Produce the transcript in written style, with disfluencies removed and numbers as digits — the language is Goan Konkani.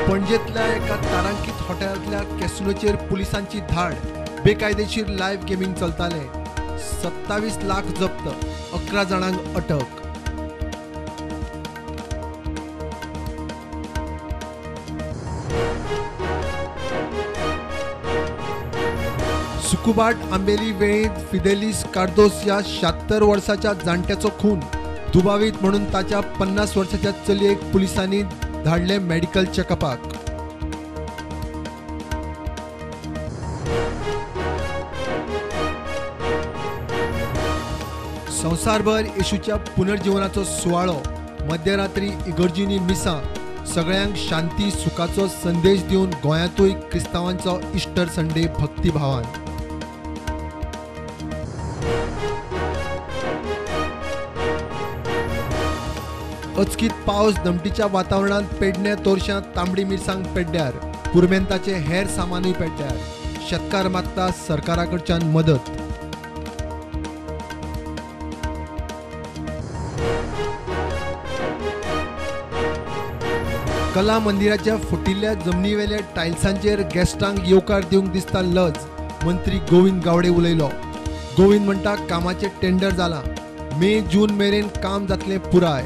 पणजेंतल्या एका तारांकीत हॉटेलांतल्या कॅसिनोचेर पुलिसांची धाड. बेकायदेशीर लायव्ह गेमींग चलतालें. 27 लाख जप्त, 11 जाणांक अटक. सुकुबाट आंबेली वेळेंत फिदेलीस कार्दोस ह्या 76 वर्साच्या जाणट्याचो खून. दुबावीत म्हणून ताच्या 50 वर्साच्या चलयेक पुलिसांनी धाडले मेडिकल चेकअपाक. संवसारभर येशूच्या पुनर्जीवनाचो सुवाळो. मध्यरात्री इगर्जींनी मिसां. सगळ्यांक शांती सुखाचो संदेश दिवन गोंयांतूय क्रिस्तांवांचो इस्टर संडे भक्तिभावान. अचकीत पावस दमटीच्या वातावरणांत पेडणे तोरशां तांबडी मिरसांग पेड्ड्यार. पुरुमेंताचे हेर सामानूय पेड्ड्यार. शेतकार मागता सरकारा कडच्यान मदत. कला मंदिराच्या फुटिल्ल्या जमनीवेल्या टायल्सांचेर गेस्टांक येवकार दिवंक दिसता लज. मंत्री गोविंद गावडे उलयलो. गोविंद म्हणटा कामाचें टेंडर जालां, मे जून मेरेन काम जातलें पुराय.